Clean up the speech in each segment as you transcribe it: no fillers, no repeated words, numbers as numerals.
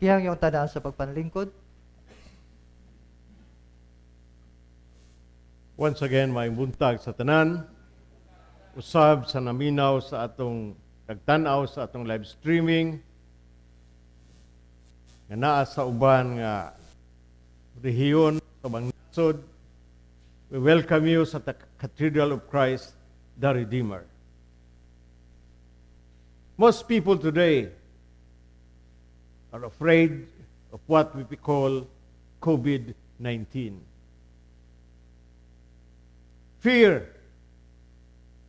Gihangyo ang tanan sa pagpanlingkod. Once again, maayong buntag sa tanan. Usab sa naminaw sa atong nagtan-aw sa atong live streaming nga naa sa uban nga rehiyon sa ubang nasod. We welcome you sa the Cathedral of Christ the Redeemer. Most people today are afraid of what we call COVID-19. Fear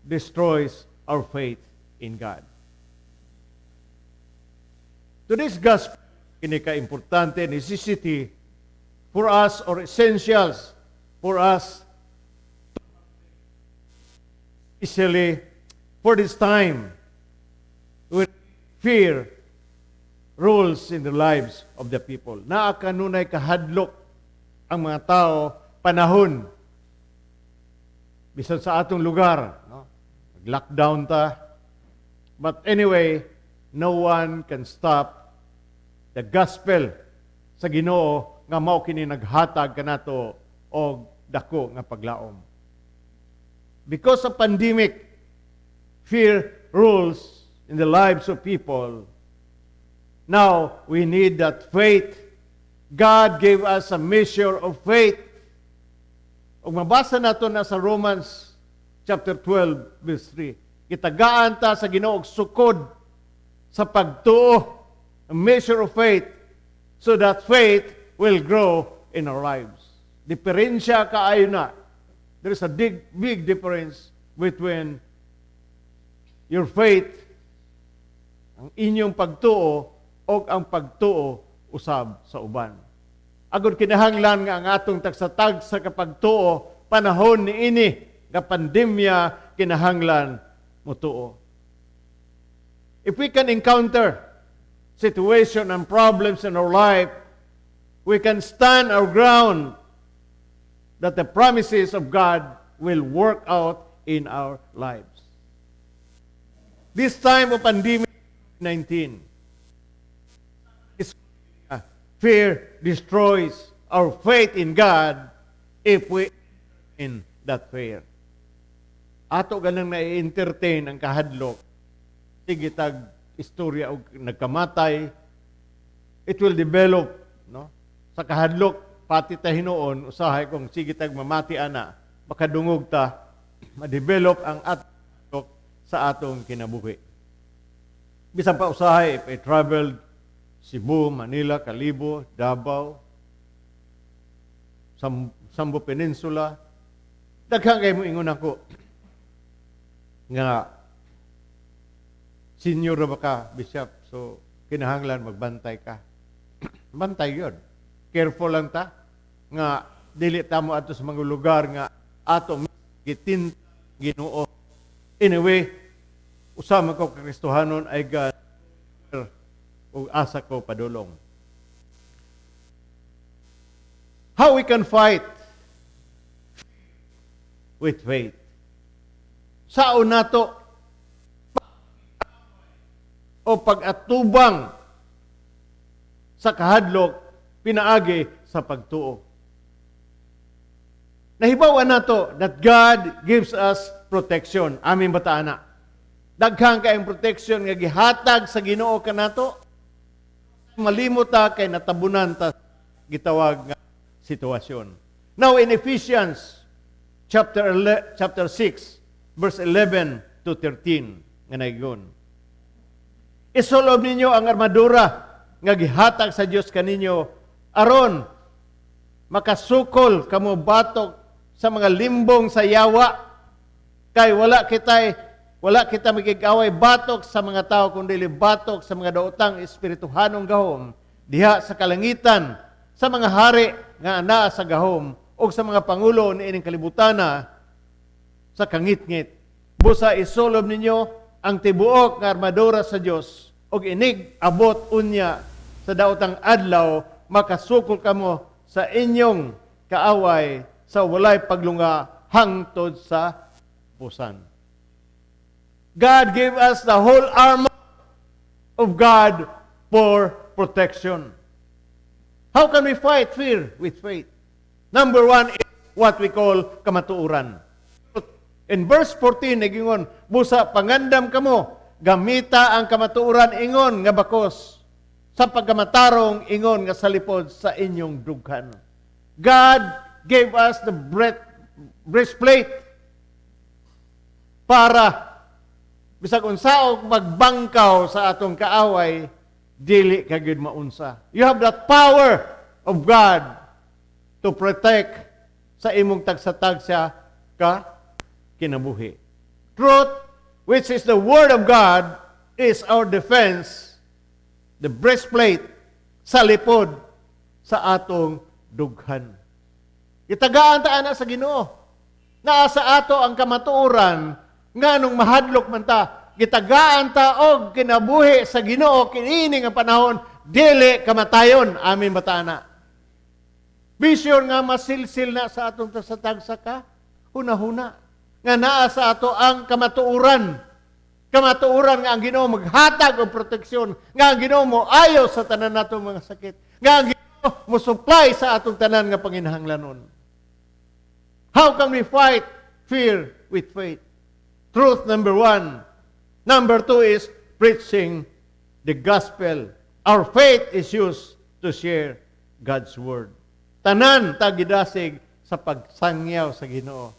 destroys our faith in God. Today's gospel kini ka importante, necessity for us or essentials for us, especially for this time when fear rules in the lives of the people. Naa kanunay kahadlok ang mga tao panahon bisan sa atong lugar, no? Mag-lockdown ta. But anyway, no one can stop the gospel sa Ginoo nga mao kini naghatag kanato og dako nga paglaom. Because of pandemic, fear rules in the lives of people. Now, we need that faith. God gave us a measure of faith. Ug mabasa nato na sa Romans chapter 12 verse 3. Gitagaan ta sa Ginoo og sukod sa pagtuo, a measure of faith, so that faith will grow in our lives. Diferensya kaayo na. There is a big, big difference between your faith, ang inyong pagtuo, o ang pagtuo usab sa uban. Agud kinahanglan nga ang atong tagsa-tagsa ka pagtuo panahon niini nga pandemya, kinahanglan motuo. If we can encounter situation and problems in our life, we can stand our ground that the promises of God will work out in our lives. This time of pandemic 19, is fear destroys our faith in God if we in that fear. Ato ganang na-entertain ang kahadlok. Sige tag istorya og nagkamatay, it will develop, no? Sa kahadlok pati ta hinuon usahay kung sige tag mamati ana, makadungog ta, ma-develop ang ato sa atong kinabuhi. Bisan pa usahay if I traveled Cebu, Manila, Kalibo, Davao, Sambo Peninsula, daghan kay mo ingon ako nga senior na ba ka, bishop, so kinahanglan magbantay ka. Bantay yun. Careful lang ta nga dili ta mo ato sa mga lugar nga ato gitin Ginoo. Anyway, usa man ko ka Kristohanon ay God ug asa ko padulong. How we can fight with faith? Saon nato o pag-atubang sa kahadlok pinaagi sa pagtuo? Nahibaw-an nato that God gives us protection. Amin ba ta ana? Daghan kayong protection nga gihatag sa Ginoo kanato. Malimot ta kay natabunan ta gitawag nga sitwasyon. Now in Ephesians chapter 6 verse 11 to 13 nga naigon. "Isulob ninyo ang armadura nga gihatag sa Dios kaninyo aron makasukol kamo batok sa mga limbong sa yawa, kay wala kita makig-away batok sa mga tao kundi batok sa mga daotang espirituhanong gahom diha sa kalangitan, sa mga hari nga anaa sa gahom o sa mga pangulo niining kalibutana sa kangitngit. Busa isulob ninyo ang tibuok nga armadura sa Dios ug inig abot unya sa daotang adlaw, makasukol kamo sa inyong kaaway sa walay paglunga hangtod sa pusan." God gave us the whole armor of God for protection. How can we fight fear with faith? Number one is what we call kamatuoran. In verse 14, nagingon, "Busa pangandam kamo, gamita ang kamatuoran ingon nga bakos, sa pagkamatarong ingon nga salipod sa inyong dughan." God gave us the breastplate para bisag unsaon magbangkaw sa atong kaaway, dili ka gyud maunsa. You have that power of God to protect sa imong tagsa-tagsa ka kinabuhi. Truth, which is the Word of God, is our defense, the breastplate sa lipod sa atong dughan. Itagaan ta ana sa Ginoo. Naa sa ato ang kamatuoran nganong mahadlok man ta, gitagaan ta og kinabuhi sa Ginoo kini nga panahon, dili kamatayon. Amen ba ta ana? Be sure nga masilsil na sa atong sa tagsa ka huna-huna nga naa sa ato ang kamatuoran. Kamatuoran nga ang Ginoo maghatag og proteksyon, nga ang Ginoo mo ayo sa tanan natong mga sakit, nga ang Ginoo mo supply sa atong tanan nga panginahanglanon. How can we fight fear with faith? Truth, number one. Number two is preaching the gospel. Our faith is used to share God's word. Tanan ta gidasig sa pagsangyaw sa Ginoo.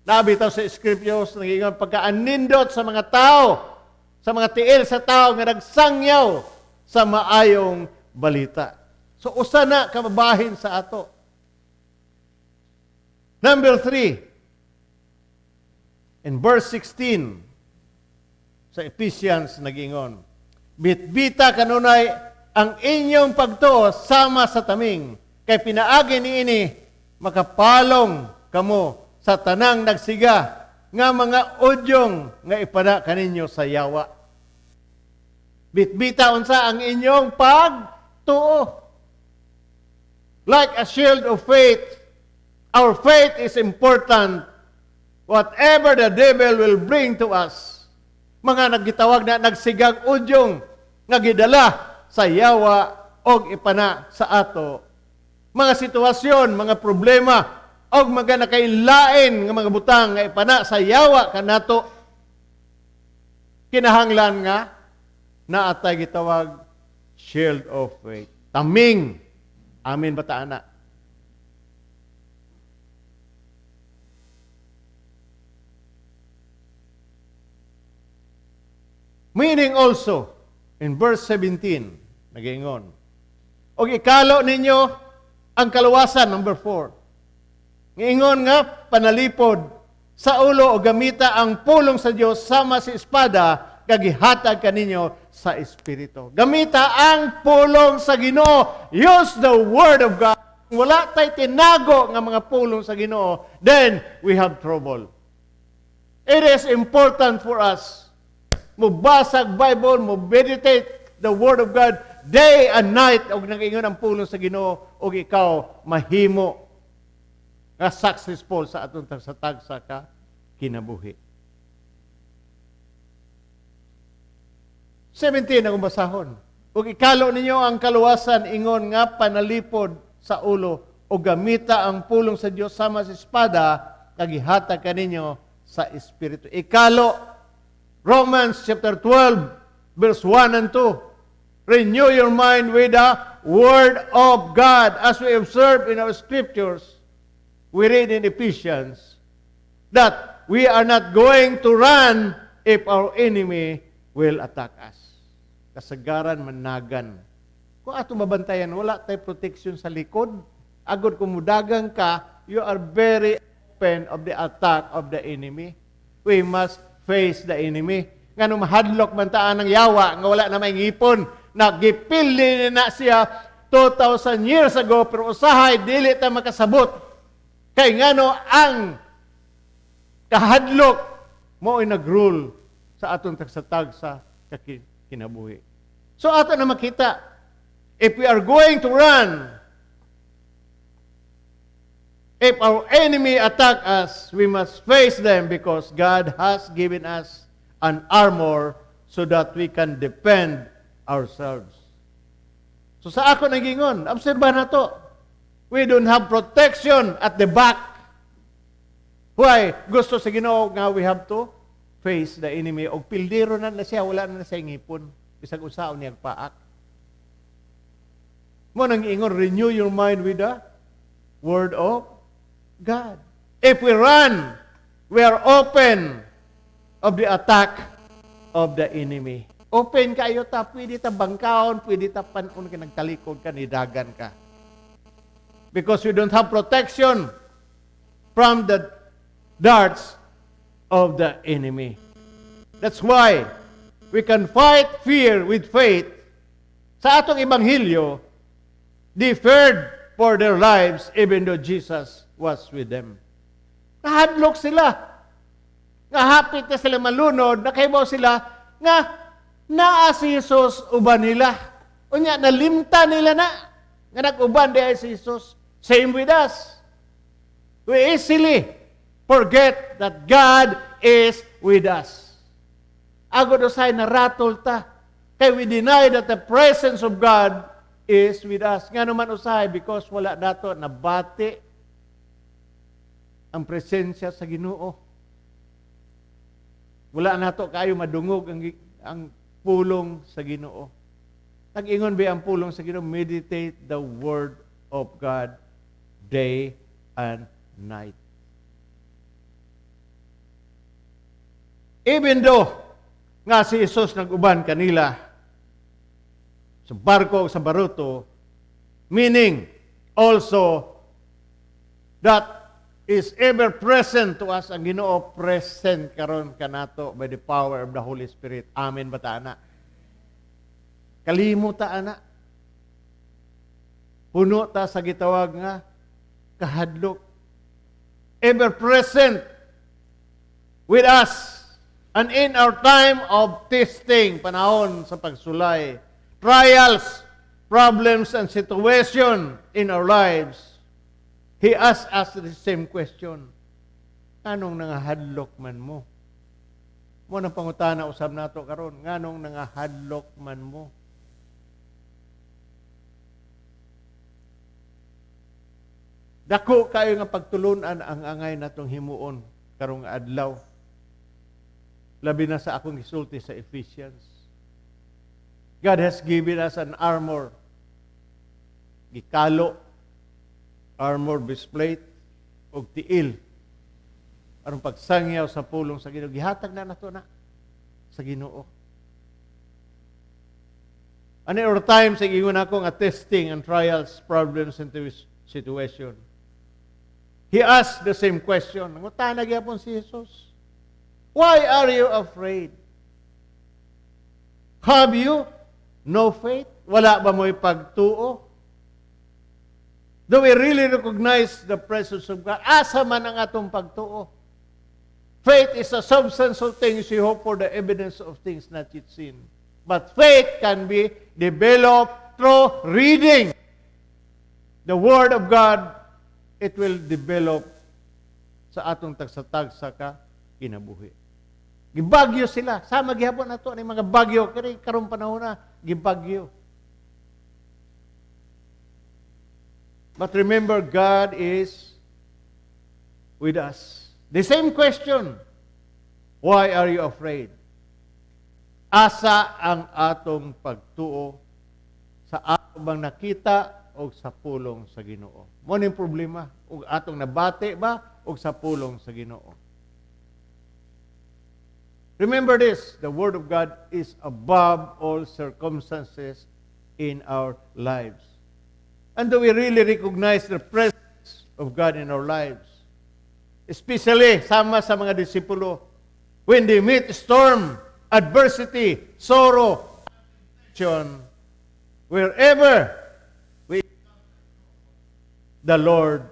Naa bitaw sa scriptures nagingon pagkaanindot sa mga tao, sa mga tiil sa tao nga nagsangyaw sa maayong balita. So usa na kababahin sa ato. Number three, in verse 16 sa Ephesians nagingon, "Bitbita kanunay ang inyong pagtuo sama sa taming, kay pinaagi niini makapalong kamo sa tanang nagsiga nga mga udyong nga ipada kaninyo sa yawa." Bitbita unsa ang inyong pagtuo. Like a shield of faith, our faith is important whatever the devil will bring to us. Mga nagitawag na nagsigang udyong nga gidala sa yawa og ipana sa ato. Mga sitwasyon, mga problema, og mga nakainlain nga mga butang nga ipana sa yawa kanato, kinahanglan nga naa tay gitawag shield of faith. Taming. Amen ba ta ana? Meaning also, in verse 17, nagaingon, "Og ikalo ninyo ang kaluwasan," number 4. Ngiingon nga panalipod sa ulo o gamita ang pulong sa Dios sama sa espada kag gihatag kaninyo sa Espiritu. Gamita ang pulong sa Ginoo. Use the word of God. Kung wala tay tinago nga mga pulong sa Ginoo, then we have trouble. It is important for us mubasag Bible, mo meditate the Word of God day and night og nag-ingon ang pulong sa Ginoo og ikaw mahimo nga successful sa atong sa tagsa ka kinabuhi. 17 ang basahon. "Ug ikalo ninyo ang kaluwasan ingon nga panalipod sa ulo o gamita ang pulong sa Dios sama sa espada kag gihatag kaninyo sa Espiritu." Ikalo. Romans chapter 12 verse 1 and 2. Renew your mind with the Word of God. As we observe in our scriptures, we read in Ephesians that we are not going to run if our enemy will attack us. Kasagaran managan. Kung ato mabantayan, wala tay protection sa likod. Agod kung mudagang ka, you are very open of the attack of the enemy. We must face the enemy. Nga mahadlok man ta anang yawa, nga wala na may ngipon, nagipili na siya 2,000 years ago, pero usahay, dili ta makasabot. Kay ngano ang kahadlok mo ay nag-rule sa atong tagsa-tagsa kinabuhi. So ato na makita, if we are going to run, if our enemy attack us, we must face them because God has given us an armor so that we can defend ourselves. So sa ako nagingon, obserba na to. We don't have protection at the back. Why? Gusto sa Ginoo nga we have to face the enemy. Og pildero na na siya, wala na na siya ngipon. Bisag unsaon niyang paak. Mao nang ingon, renew your mind with the Word of God. If we run, we are open of the attack of the enemy. Open kayo ta, pwede ta bangkaon, pwede ta panon ka, nagtalikod ka, nidagan ka. Because we don't have protection from the darts of the enemy. That's why we can fight fear with faith. Sa atong ebanghelyo, they feared for their lives even though Jesus was with them. Nahadlok sila. Nga hapit na sila malunod, nakahibaw sila nga naa si Jesus uban nila. Unya, nalimta nila na nga nag-uban diay si Jesus. Same with us. We easily forget that God is with us. Agod usay naratol ta. Kay we deny that the presence of God is with us. Nga naman usahay, because wala nato nabati ang presensya sa Ginoo. Wala nato kayo madungog ang pulong sa Ginoo. Nag-ingon ba ang pulong sa Ginoo? Meditate the word of God day and night. Even though nga si Jesus nag-uban kanila sa barko o sa baruto, meaning also that is ever present to us. Ang Ginoo present karon kanato by the power of the Holy Spirit. Amen ba ta ana? Kalimot ta ana. Puno ta sa gitawag nga kahadlok. Ever present with us and in our time of testing, panahon sa pagsulay, trials, problems, and situation in our lives, He asks us the same question. Anong nangahadlok man mo? Mao nang pangutana usab nato karon, nganong nangahadlok man mo? Dako kayo nga pagtulunan ang angay natong himuon karong adlaw. Labi na sa akong gisulti sa Ephesians. God has given us an armor. Gikalo, armor breastplate, og tiil. Aron pagsangyaw sa pulong sa Ginoo, gihatag na nato na sa Ginoo. And in our times, ingon ako nga testing and trials, problems and situation. He asked the same question. Nangutana gyapon si Jesus. Why are you afraid? Have you no faith? Wala ba mo'y pagtuo? Do we really recognize the presence of God? Asa man ang atong pagtuo? Faith is the substance of things you hope for, the evidence of things not yet seen. But faith can be developed through reading the Word of God. It will develop sa atong tagsa-tagsa ka kinabuhi. Gibagyo sila. Sama gihapon nato ni mga bagyo kini karong panahon na gibagyo. But remember, God is with us. The same question. Why are you afraid? Asa ang atong pagtuo sa ato bang nakita o sa pulong sa Ginoo? Mo ning problema, og atong nabati ba o sa pulong sa Ginoo? Remember this, the Word of God is above all circumstances in our lives. And do we really recognize the presence of God in our lives? Especially, sama sa mga disipulo, when they meet storm, adversity, sorrow, wherever we, the Lord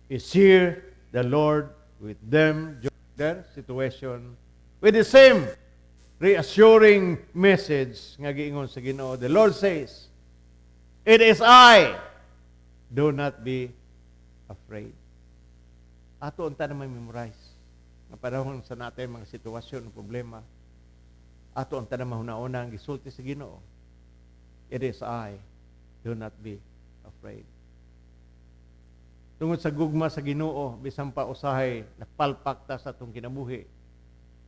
is here, the Lord with them during their situation, with the same reassuring message nga giingon sa Ginoo. The Lord says, "It is I. Do not be afraid." Ato unta na may memorize. Nga panahon sa natin mga sitwasyon, problema, ato unta na mahuna-una ang gisulti sa Ginoo. "It is I, do not be afraid." Tungod sa gugma sa Ginoo, bisan pa usahay napalpak ta sa atong kinabuhi,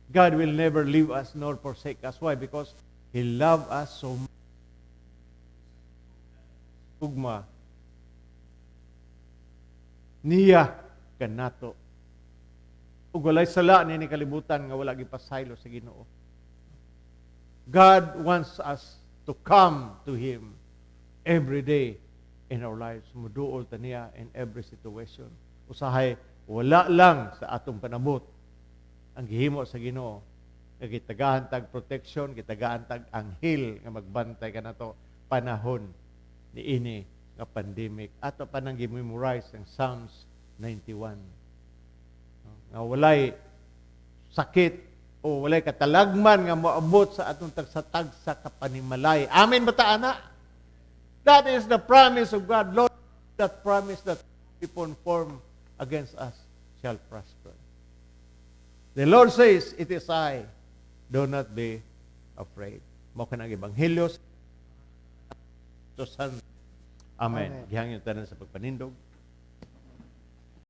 God will never leave us nor forsake us. Why? Because He loved us so much. Gugma niya kanato. Ug walay sala niini kalibutan nga wala gipasaylo sa Ginoo. God wants us to come to Him every day in our lives. Muduol ta niya in every situation. Usahay, wala lang sa atong panabot ang gihimo sa Ginoo nga gitagaan tag protection, gitagaan tag anghel nga magbantay kanato panahon niini nga pandemic. Ato pa nang gi-memorize ang Psalms 91. Nga walay sakit o walay katalagman nga moabot sa atong tagsa-tagsa ka panimalay. Amen ba ta ana? That is the promise of God. Lord, that promise that weapon formed against us shall prosper. The Lord says, "It is I. Do not be afraid." Mao kanang ebanghelyo. Amen. Amen. Gihangyo tanan sa pagpanindog.